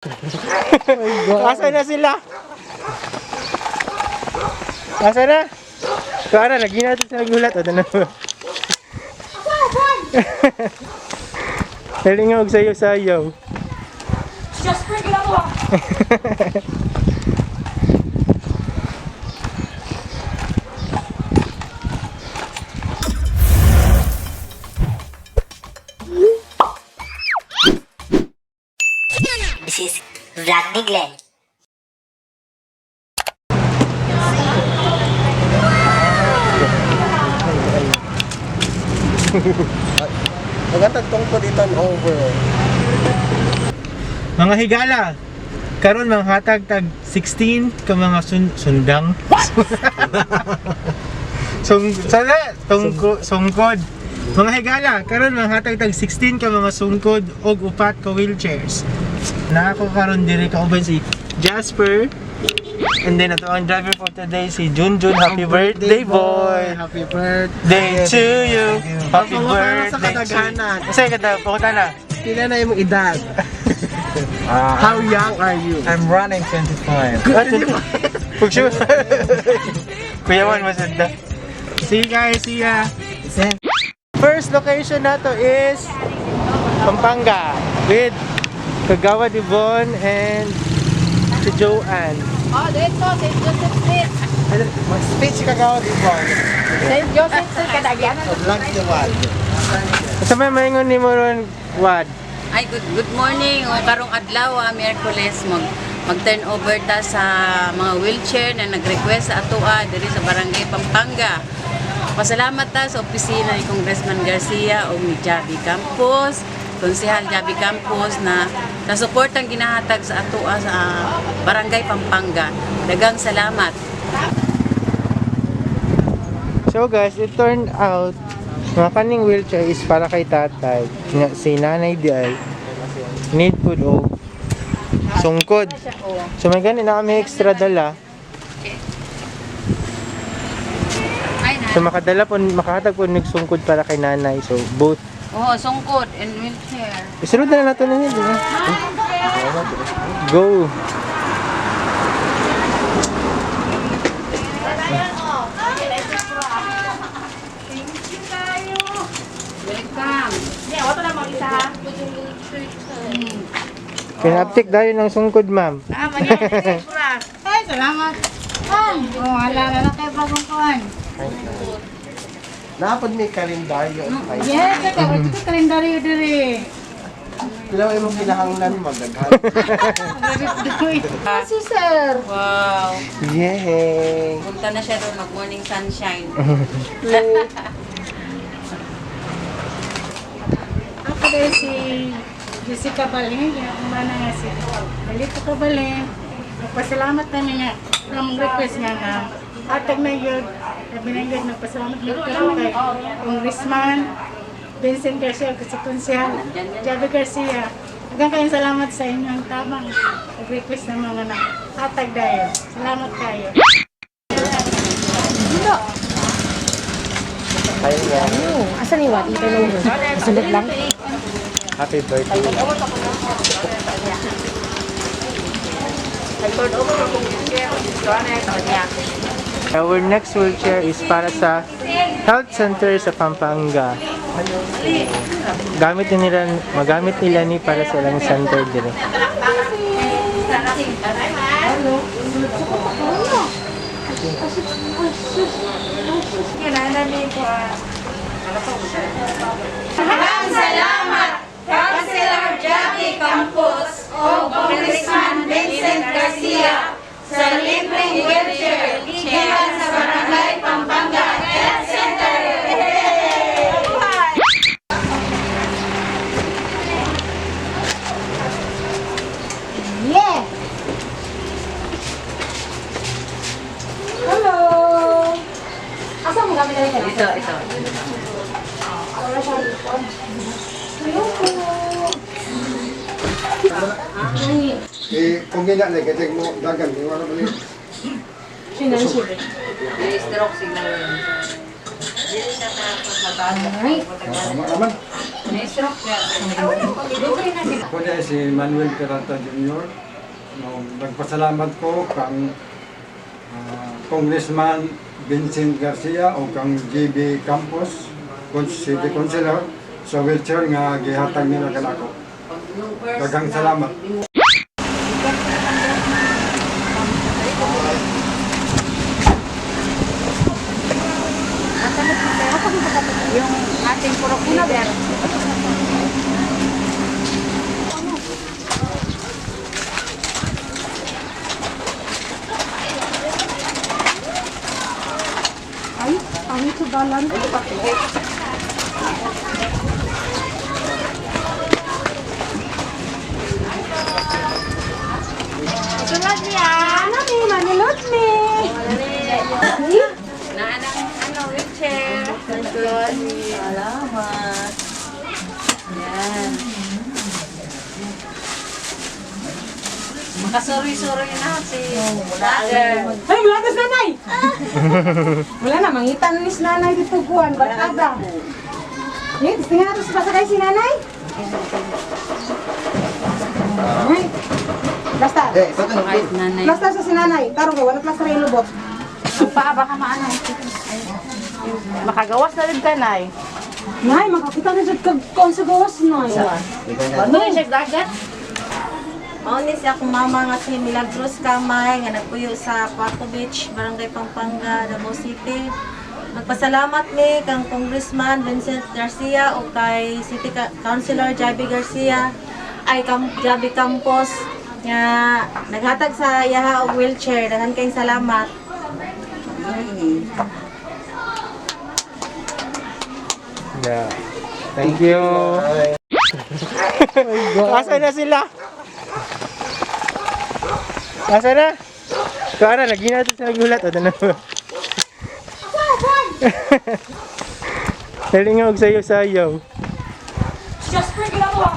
Asa na sila? Asa na? Kuara, lagi natin sa nagulat. O, na. Dali nga og sayo-sayaw. Jasper, ginagawa. This is Vlog ni Glenn. Magandang tungkol dito and over. Mga higala, karon mga hatag tag 16 ka mga sundang. Sung sana tungko sungkod. Mga higala, karon mga hatag tag 16 ka mga sungkod og upat ka wheelchairs. Na ako karon diri kauban si Jasper. And then ato ang driver for today si Junjun. Happy birthday, boy. Happy birthday. Day to you. Happy Pangutana sa birthday to you. kadaghanan. Kasi kada pangutana. Pila na imong edad? How young are you? I'm running 25. Pag sure. Kuya Juan, masanda. See you guys, see ya. First location nato is Pampanga with Kagawa Divon and si Joanne. Oh, dito, St. Joseph Street. Mag-speech ka gawa dito. St. Joseph Street, kadagyan. Vlog si Wad. Sa may maingon ni mo ron, Wad. Ay, good good morning. O, karong adlaw, Miyerkules, mag turn over ta sa mga wheelchair na nag-request sa atoa diri sa Barangay Pampanga. Pasalamat ta sa opisina ni Congressman Garcia o ni Javi Campos, Konsehal Javi Campos na sa suportang ang ginahatag sa atoa sa Barangay Pampanga. Dagang salamat. So guys, it turned out nga kaning wheelchair is para kay tatay. Nga si nanay di ay need food og sungkod. So may gani na kami extra dala. Ay, So makadala po, makahatag po mig sungkod para kay nanay. So both. Oh, sungkod and wheelchair. Isunod na lang natin na yun, di ba? Go! Welcome. Pinaptik tayo ng sungkod, ma'am. Ah, Ay, salamat. An, oh, ala na lang kayo bagong kuan. Napod may kalendaryo. Yes, ito, ito kalendaryo diri. Pila imong kinahanglan magdaghan. Si sir. Wow. Yay! Punta na siya doon mag morning sunshine. Ako dahil si Jessica Balin, yung umana nga si Alito Cabalin. Nagpasalamat namin nga ang request nga nga atag na yun, sabi na yun, nagpasalamat na yun kay Congressman Vincent Garcia, kasi Konsehal Javi Garcia. Hanggang kayong salamat sa inyo ang tamang request ng mga na atag dayo. Salamat kayo. Asan ni Wati? Ito lang. Sunod lang. Happy birthday. Our next wheelchair is para sa health center sa Pampanga. Gamit nila, magamit nila ni para sa ilang center dire. Salamat, Councilor Jackie Campos o Congressman Vincent Garcia sa libreng wheelchair gikan sa Barangay Pampanga Health Center. Yeah! Hello! Asa mo gamit na Ito, ito. Eh, kung gina na, kasi mo dagan, di wala balik. Stroke siguro. Tama naman. Ako na si Manuel Peralta Jr. No, nagpasalamat ko kang Congressman Vincent Garcia o kang GB Campos, City Councilor, sa wheelchair nga gihatag nila kanako. Daghang salamat. Yung ating purok leader. Ay, ang ito balan. Sulod niya. Nami, manilot mi. Naanang ano, wheelchair. Salamat. Yan. Makasuroy-suroy na si Mother. Ay, wala na si nanay! Wala na, mangita na ni si nanay dito kuwan, barkada. Eh, tingnan natin sa pasakay si nanay. Ay, basta. Kahit nanay. Plaster sa si nanay. Tarong kay wala plaster yung lubot. Pa, baka maano. Makagawas na rin ka, Nay. Nay, makakita na jud kag kuan sa gawas nay. Ano yung siya dagat? Mao ni si akong mama nga si Milagros Kamay nga nagpuyo sa Paco Beach, Barangay Pampanga, Davao City. Nagpasalamat mi kang Congressman Vincent Garcia o kay City Councilor Javi Garcia ay Kam Javi Campos nga naghatag sa iyaha og wheelchair. Daghan kayong salamat. Yeah. Thank you. Asa na sila? Asa na? Tuara, lagi natin sa gulat. O, na. Dali nga og sayo-sayo. Jasper, gila mo.